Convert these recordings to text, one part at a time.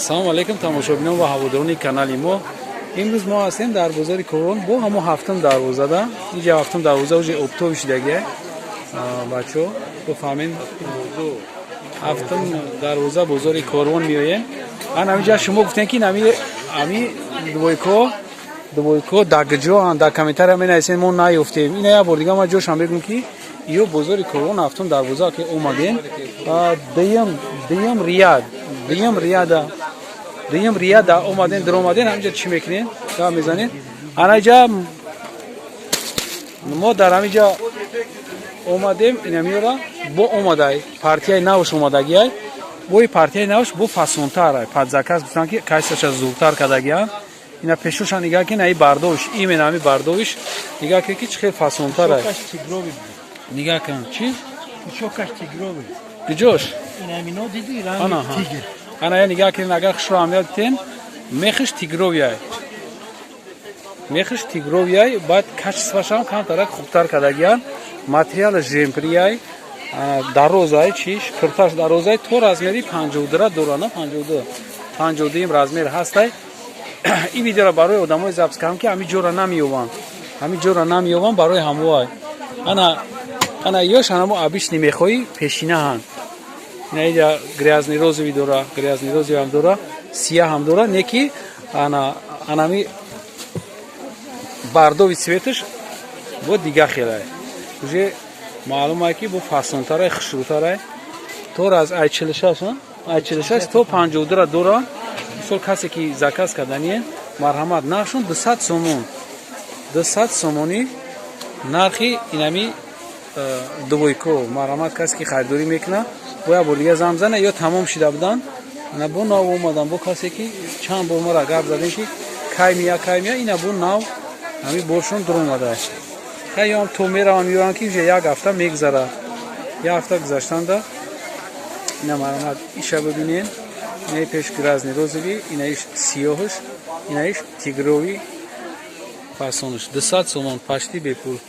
Ассалому алайкум, тамошобинон ва ҳаводорони канали мо. Имрӯз мо ҳастем дар бозори Корвон, бо ҳамо ҳафтум дарвозада. Инҷа ҳафтум дарвоза уже оптовый шидагия. Бачо, бифаҳмем, ҳафтум дарвоза, бозори Корвон меоем. Ан ҳаминҷа шумо гуфтем, ки ами двойко дар ҷо дар комментария менависем, мо наёфтем. Ина як бор дига ман ҷошам бегум, ки ё бозори Корвон, ҳафтум дарвоза ки омадем, дуюм ряд, дуюм ряда омадем, даромадем, ҳаминҷа чӣ мекунем, гап мезанем. Анаҷа мо дар ҳаминҷа омадем, инамиёра бо омадай, партияи навш омадагиай. Бои партияи навш бо фасонтар, под заказ гуфтан, ки кайсаша зудтар кардагиам. Ина пешоша нигаҳ ки, наи бардовиш, именно ҳами бардовиш нигаҳ ки чӣ хел фасонтар. Нигаҳ кун, чӣ? Шокаш тигровый. Куҷош? Инамино диди, ранги тигр. Ана я нигаҳ кунед, агар хушро аҳамият дитен, мехиш тигровый, мехиш тигровый. Баъд качествашам камтарак хубтар кардагиян. Материали жемприяй, дарозай, чиш кирташ дарозай, то размери 52-ра дорана, 52, 52-им размер ҳастай. Ин видеоро барои одамои запись кардам, ки ҳамин ҷора намеёванд, ҳамин ҷора намеёванд, барои ҳамоай. Ана ёш анамо обычный мехоҳӣ пешинаҳанд. Инаиҷа грязный розовый дора, грязный розовый ҳам дора, сияҳ ҳам дора, не ки ана анами бордовый цветаш бо дига хелай, уже маълумае, ки бо фасонтарай, хушрӯтарай. То раз ай 46, ай 46 то 52-ра дора. Мисол, касе ки заказ кардание, марҳамат, нархшон 200 сомон, 200 сомонӣ нархи инами двойко. Марҳамат, касе ки харидорӣ мекунад, бояд бор дига занг бизана ё тамом шида буданд. Ана бо нав омадам, бо касе ки чанд бор мара гап задем, ки кай мия, кай мия, ина бо нав ҳами боршон дуромада. Хаём то меравам, меёрам, ки уже як ҳафта мегузарад. Як ҳафта гузаштанда. Ина, марҳамат, иша бибинен. Инаи пеш грязный розовый, инаиш сиёҳш, инаиш тигровый, фасонш 200 сомон, почти бепул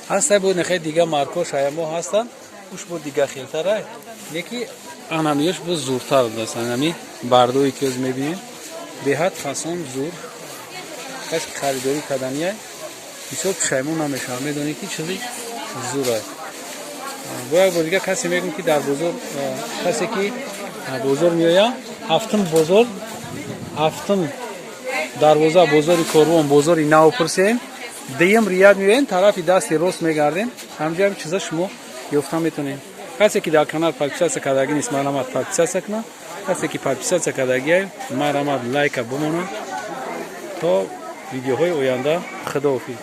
ҳастай. Бо нехе дига марко шаямо ҳастанд, уш бо дига хелтарай, леки анамиёш бо зуртар будааст. Анами бордовое ки оз мебинем, беҳад фасон, зур. Касе ки харидорӣ кардания, бисёр пушаймон намешавад, медонӣ, ки чизи зурай. Бо як бор дига касе мегӯм, ки дар бозор, касе ки бозор меояд, ҳафтум бозор, ҳафтум дарвоза, бозори Корвон, бозори нав пурсем, дуюм ряд меоем, тарафи дасти рост мегардем, ҳамҷо ҳами чиза шумо ёфта метонем. Касе ки дар канал подписаться кардагӣ нест, марҳамат, подписаться кунад. Касе ки подписаться кардагиай, марҳамат, лайка бимонад. То видеоҳои оянда, худоҳофиз.